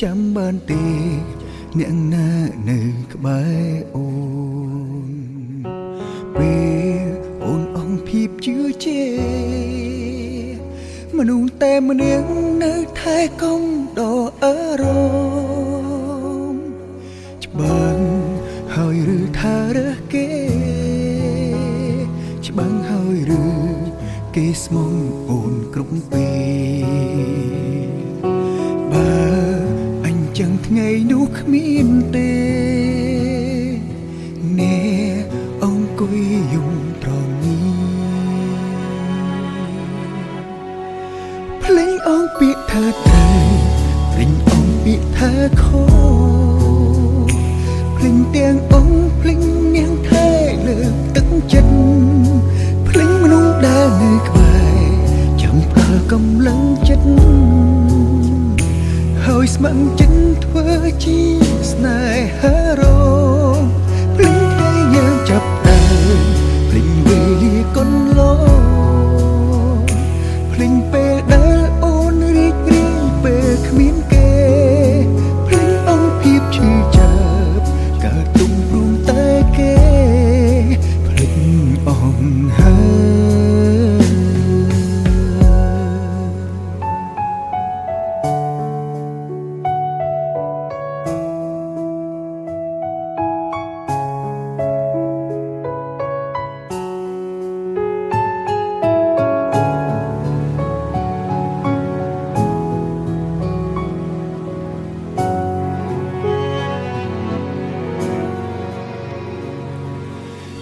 ចាំបានទេអ្នកណានៅក្បែរអូនពេលអូនអង្គភាពជឿជាមនុស្សតែម្នាក់នៅថែកុំដអารមណ៍ច្បាំងហើយឬថារើសគេច្បាំងហើយឬគេស្មងអូនគ្រប់ពេល បើអញចឹងថ្ងៃនោះគ្មានទេអ្នកអង្គុយយំត្រង់នេះភ្លេងអងពាក្យថាត្រូវភ្លេងអងពាក្យថាខុសភ្លេងទាំងអងភ្លេងនាងថែលើកទឹកចិត្តភ្លេងមនុស្សដែលនៅក្បែរចាំផ្ដល់កម្លាំងចិត្ត ហើយស្ម័គ្រចិត្តធ្វើជាស្នេហារងភ្លេងថ្ងៃយើងចាប់ដើមភ្លេងវេលាកន្លងភ្លេងពេលដែលអូនរីករាយពេលគ្មានគេភ្លេងអង្គភាពឈឺចាប់កើតទុំព្រមតែគេភ្លេងអង្គហើយ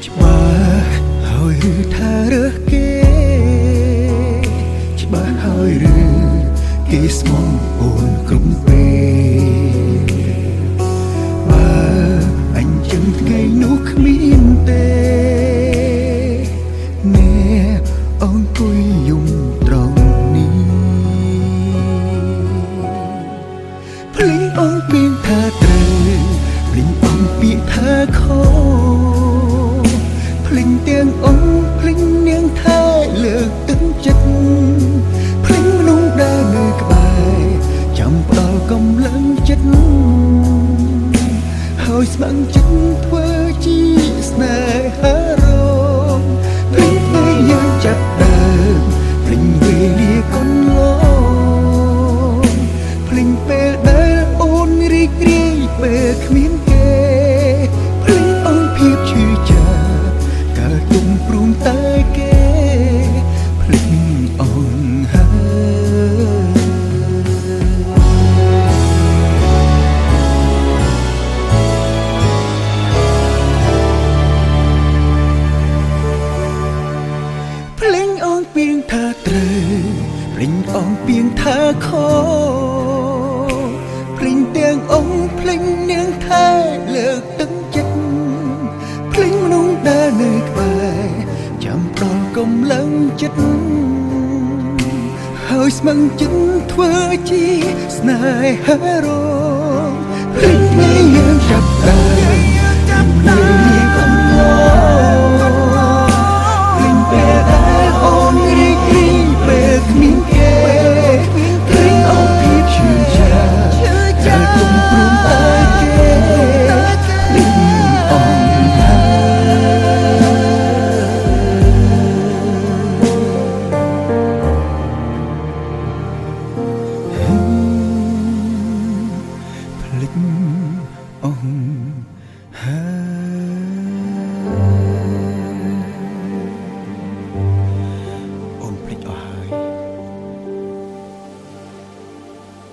ច្បាស់ហើយឬថារើសគេច្បាស់ហើយឬគេស្មងអូនគ្រប់ពេលបើអញចឹងថ្ងៃនោះគ្មានទេអ្នកអង្គុយយំត្រង់នេះ ភ្លេងអងពីងថាត្រូវភ្លេងអងពាក្យថាខុសភ្លេងទាំងអងភ្លេងនាងថែលើកទឹកចិត្តភ្លេងមនុស្សដែលនៅក្បែរចាំផ្ដល់កម្លាំងចិត្តហើយស្ម័គ្រចិត្តធ្វើជាស្នេហារងភ្លេងថ្ងៃយើងចាប់ដើមភ្លេងវេលាកន្លង ភ្លេងពេលដែលអូនរីករាយពេលគ្មានគេភ្លេងអង្គភាពឈឺចាប់កើតទុំព្រមតែគេភ្លេងអង្គហើយ ភ្លេងអងពីងថាត្រូវភ្លេងអងពីងថាខុសភ្លេងទាំងអងភ្លេងនាងថែលើកទឹកចិត្តភ្លេងមនុស្សដែលនៅក្បែរចាំផ្ដល់កម្លាំងចិត្តហើយស្មឹងចិត្តធ្វើជាស្នេហារងភ្លេងថ្ងៃយើងចាប់ដើមភ្លេងវេលាកន្លង ភ្លេងពេលដែលអូនរីករាយពេលគ្មានគេភ្លេងអងភាពឈឺចាប់កើតទុំព្រមតែគេភ្លេងអងហើយ ភ្លេចអងហើយ